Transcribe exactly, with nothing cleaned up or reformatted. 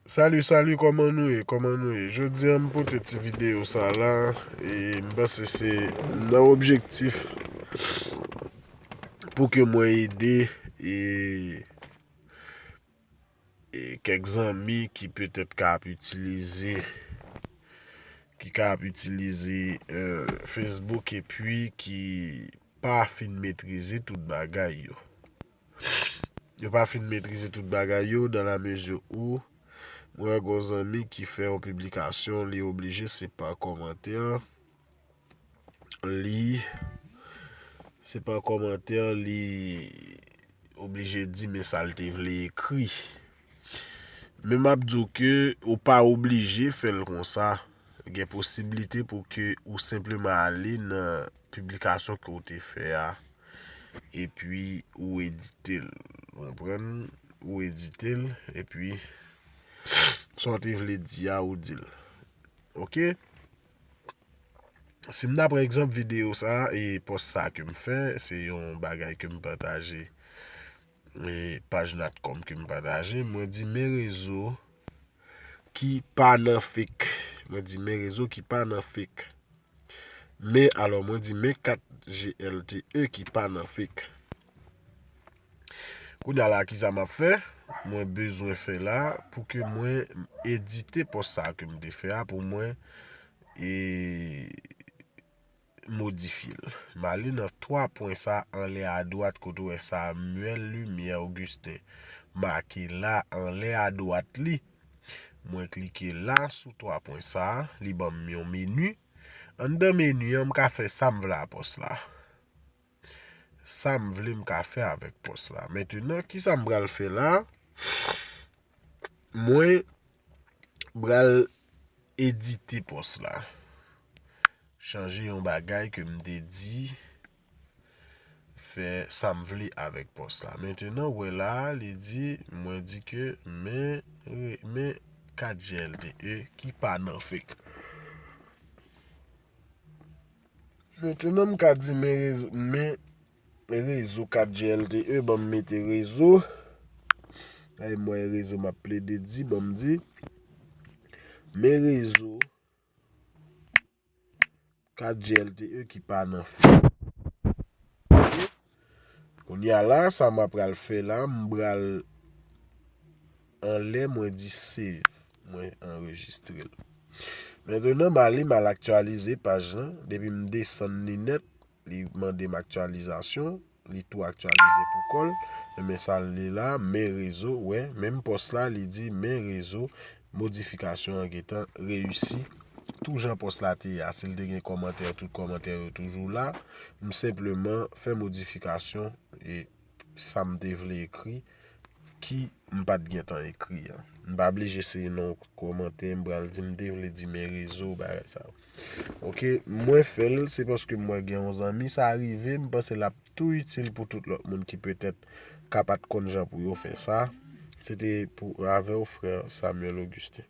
Salut, salut, kòman nou ye? Kòman nou ye? Jodi a, m pote ti videyo sa la, e m panse se nan objektif pou ke mwen ede e, e kèk zanmi ki petèt ka ap itilize, ki ka ap itilize, euh, Facebook epi ki pa fin metrize tout bagay yo. Yo pa fin metrize tout bagay yo, dans la mesure où mwen wè gon zanmi ki fè yon piblikasyon, li oblije se pa kòmantè, li, se pa kòmantè, li oblije di men sa l te vle ekri. Men m ap di w ke ou pa oblije fè l konsa. Gen posiblite pou ke ou senpleman ale nan piblikasyon ke w te fè a, epi ou edite l. Ou konprann? Ou edite l, epi sa w te vle di a, ou di l. Oke? Si m ta pran egzanp videyo sa a, e pòs sa a ke m fè, se yon bagay ke m pataje, e paj Natcom ke m pataje, mwen di men rezo ki pa nan fake. Mwen di men rezo ki pa nan fake. Men, alò, mwen di men kat G L T E ki pa nan fake. Kounye a la, kisa m ap fè? Mwen bezwen fè la pou ke mwen edite pòs sa a ke m te fè a, pou mwen e modifye l. M ale nan twa pwen sa anlè adwat kote w wè Samuel Lumière Augustin make la anlè adwat li. Mwen klike la sou twa pwen sa, li ban m yon meni. Anndan meni an, m ka fè sa m vle a pòs la. Sa m vle m ka fè avèk pòs la. Mentenan, kisa m pral fè la? Mwen pral edite pòs la. Chanje yon bagay ke m te di, fè sa m vle avèk pòs la. Mentenan, w wè la, li di, mwen di ke men, men kat G L T E ki pa nan fake. Mentenan, m ka di men rezo, men rezo kat G L T E, ban m mete rezo. Ay, mwen rezo m ap plede di, ban m di. Men rezo kat G L T E ki pa nan fake. Kounye a la, sa m ap pral fè la, m pral anlè mwen di save, mwen anrejistre l. Mentenan, m ale, m al aktyalize paj lan. Depi m desann li nèt, li mande m aktyalizasyon, li tou aktyalize pou kò l. Men sa l ye la, men rezo, wè, menm pòs la, li di men rezo, modifikasyon an gentan reyisi. Tou jan pòs la te ye a, si l te gen kòmantè, tout kòmantè yo toujou la. M senpleman fè modifikasyon e sa m te vle ekri ki m pa t gentan ekri a. M pa blije se non kòmantè m pral di, m te vle di men rezo, bagay sa yo. Oke, mwen fè l, se paske m wè gen yon zanmi, sa rive, m panse l ap tou itil pou tout lòt moun ki petèt ka pa t konn jan pou yo fè sa. Se te pou avè w, frè Samuel Augustin.